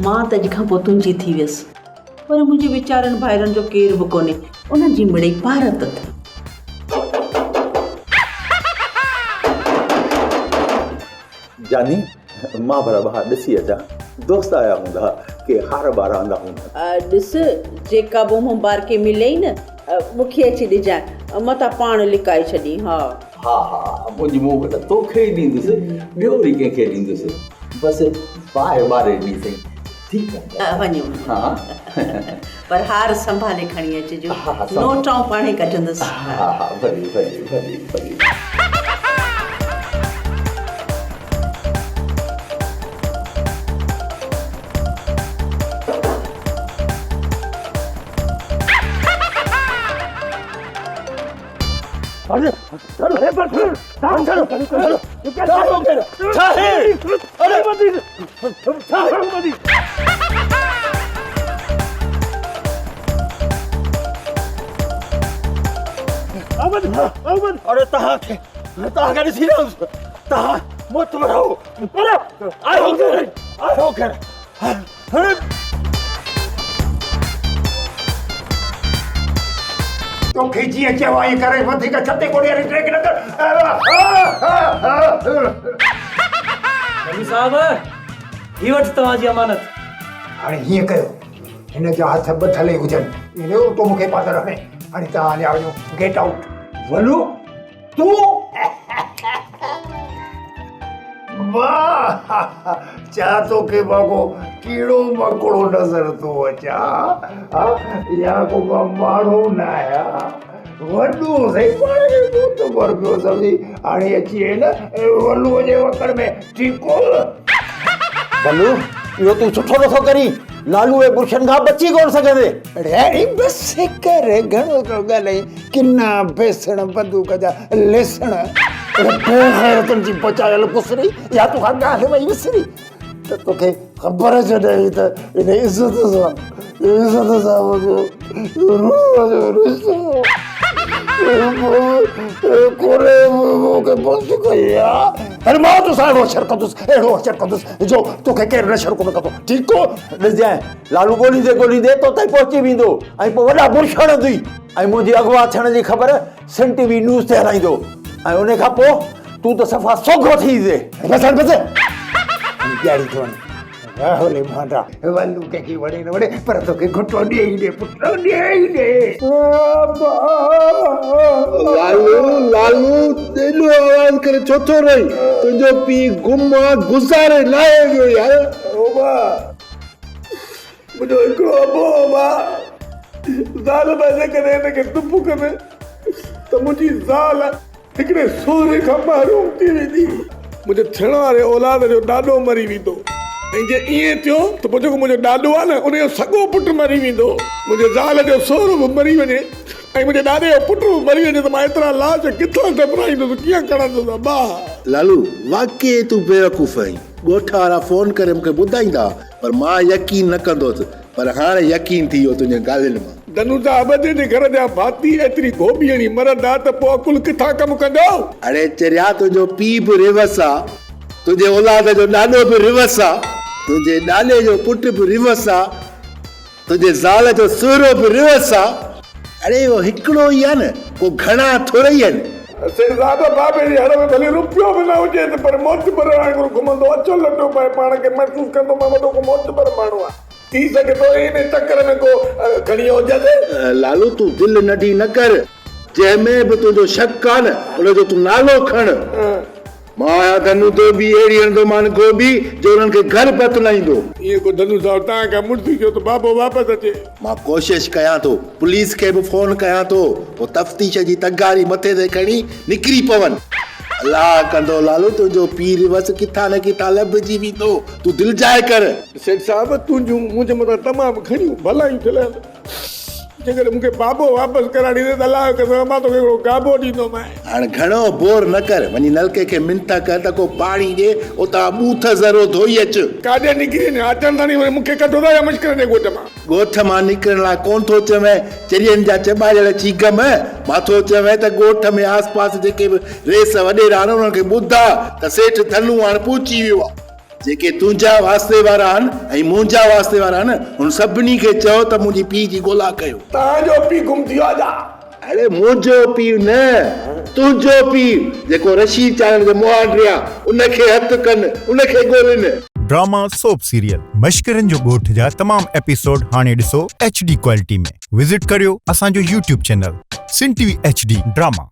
مان ته اڄ کان پوء تنهنجي ٿي ويس. پر منهنجي ويچارن ڀائرن جو ڪير به ڪونهي، انهن جي مڙئي پارت اٿم. جاني، مان ڀلا ٻاهر ڏسي اچان، دوست آيا هوندا، ڪي هار ٻار آندا هوندا. ڏس، جيڪا به مبارڪي مليئي نه، مون کي اچي ڏجانء، متان پاڻ لڪائي ڇڏين، ها. ها ها، منهنجي موڪل ته توکي ئي ڏيندس، ٻيو وري ڪنهن کي ڏيندس. بس باهه ٻاري ڏني اٿئي. ٺيڪ آهي. وڃو وڃو. پر هار سنڀالي کڻي اچجو. نوٽ آئون پاڻهي ڪڍندس. ها ها ڀلي ڀلي ڀلي ڀلي. اڙي توهان کي توهان کي ڏسي رهيو هوس توهان موت مرو آيو ڪير آيو ڪير. توکي جيئن چيو آهي ائين ڪر ۽ وڌيڪ ڇتي گوڏي واري ٽريڪ نه ڪر. نبي صاحب هي وٺ توهان جي امانت. هاڻي هيئن ڪيو هن جا هٿ ٻڌل ئي هجن ائين نه اتو مون کي پادر هڻي. هاڻي توهان هليا وڃو گيٽ آئوٽ. ولو تون واهه ڇا توکي مان ڪو ڪيڙو مڪوڙو نظر ٿو اچان ها يا ڪو مان ماڻهو نه آهيان وڏو سائين پاڻ کي موتبر پيو سمجهي هاڻي اچي وئين نه ولوء جي وڪڙ ۾ ٺيڪ ولو اهو تون سٺو نٿو ڪرين لالو ۽ برشن کان بچي ڪونه سگهندين. اڙي بس ڪر گهڻو ٿو ڳالهائين ڪنا بيسڻ بندوق جا ليسڻ. اڙي بي غيرتن جي بچايل گسري اها توکان ڳالهه وئي وسري ته توکي خبر جڏهن هئي ته ان عزت سان عزت سان منهنجو روح جو رشتو ڪوري مون کي بس ڪئي آ. اڙي مان توسان اهڙو حشر ڪندس اهڙو حشر ڪندس جو توکي ڪير به نشر ڪونه ڪندو ٺيڪ ڪو. ڏسجانء لالو ڳوليندي ڳوليندي تو تائين پهچي ويندو ۽ پوء وڏا برش هڻندوئي ۽ منهنجي اغوا ٿيڻ جي خبر سن ٽي وي نيوز تي هلائيندو ۽ ان کان پوء تون ته صفا سوگهو ٿي ويندين. بس هاڻي بس ڏياڙي ٿي وڃي راهولي مانڊا ولو ڪنهن کي وڻي نه وڻي پر توکي گهٽو ڏيئي ڏي پٽ ڏيئي ڏي. لالو لالو ايڏو آواز ڪري ڇو ٿو روئين تنهنجو پيء گم آ گذاري ناهي ويو يار. ابا منهنجو هڪڙو ابو ابا زال مان جيڪڏهن هن کي دپ ڪندي ته منهنجي زال هڪڙي سهري کان محروم ٿي ويندي. منهنجي ٿيڻ واري اولاد جو ڏاڏو مري ويندو ۽ جي ائين ٿيو ته پوء جيڪو منهنجو ڏاڏو آهي نه ان جو سڳو پٽ مري ويندو. منهنجي زال جو سهرو به مري وڃي ۽ منهنجي ڏاڏي جو پٽ به مري وڃي ته مان ايترا لاش ڪٿان دفنائيندس، ڪيئن کڻندس ابا. لالو، واقعي تون بيوقوف آهين. ڳوٺ وارا فون ڪري مون کي ٻڌائيندا ها پر مان يقين نه ڪندو هوس پر هاڻ يقين ٿي ويو تنهنجين ڳالهين مان. ڌنو صاحب جنهن جي گهر جا ڀاتي ايتري گهوٻي هڻي مرندا ته پوء عقل ڪٿان ڪم ڪندو؟ اڙي چريا تنهنجو پيء به ريوس آ، تنهنجي اولاد جو ڏاڏو به ريوس آ، تنهنجي ڏاڏي جو پٽ به ريوس آ، تنهنجي زال جو سهرو به ريوس آ. اڙي اهو هڪڙو ئي آ نه، ڪو گهڻا ٿورئي آهن. سيٺ صاحب بابي جي هڙ ۾ ڀلي روپيو به نه هجيس پر معتبر وانگر گهمندو اڇو لٽو پائي پاڻ کي محسوس ڪندو مان وڏو ڪو معتبر ماڻهو آهيان. ٿي سگهي ٿو ان چڪر ۾ ڪو کڻي هجيس. لالو تون دل ننڍي نه ڪر، جنهن ۾ به تنهنجو شڪ آ نه ان جو تون نالو کڻ. مان آهيان ڌنو ڌوٻي، اهڙي هڻندومان گهوٻي جو انهن کي گهر ڀت نه ايندو. ائين ڪو ڌنو صاحب تان کان مڙسي ٿيو ته بابو واپس اچي. مان ڪوشش ڪيان ٿو، پوليس کي به فون ڪيان ٿو، پوء تفتيش جي تغاري مٿي تي کڻي نڪري پون. الله ڪندو لالو تنهنجو پير وس ڪٿان نه ڪٿان لڀجي ويندو، تون دلجاء ڪر. سيٺ صاحب تنهنجون منهنجي مٿان تمام گهڻيون ڀلايون ٿيل آهن. جيڪڏهن مون کي بابو واپس ڪرائي ڏيندين ته الله جو قسم مان توکي هڪڙو گابو ڏيندومانء. هاڻ گهڻو بور نه ڪر، وڃي نلڪي کي منٿ ڪر ته ڪو پاڻي ڏي، اتان ٻوٿ ذرو ڌوئي اچ. ڪاڏي نڪري وڃان؟ اچڻ تاڻي وري مون کي ڪڍو ٿا يا مشڪرن جي ڳوٺ مان؟ ڳوٺ مان نڪرڻ لاء ڪونه ٿو چوين، چرين جا چٻاڙيل چيگم، مان ٿو چوين ته ڳوٺ ۾ آس پاس جيڪي به رئيس وڏيرا آهن، انهن کي ٻڌاء ته سيٺ ڌنو هاڻ پهچي ويو آهي. جيڪي تنهنجا واسطي وارا آهن ۽ منهنجا واسطي وارا آهن، انهن سڀني کي چئو ته منهنجي پيء جي ڳولا ڪيو. توهان جو پيء گم ٿي ويو آهي ڇا؟ اڙي منهنجو پيء نه، تنهنجو پيء، جيڪو رشيد چانهڻ جو مهانڊي آ، ان کي هٿ ڪن، ان کي ڳولين. ڊراما سوپ سيريل مشڪرن جو ڳوٺ جا تمام ايپيسوڊ هاڻي ڏسو ايڇ ڊي ڪوالٽي ۾ وزٽ ڪريو اسان جو YouTube channel Sindh T V H D drama.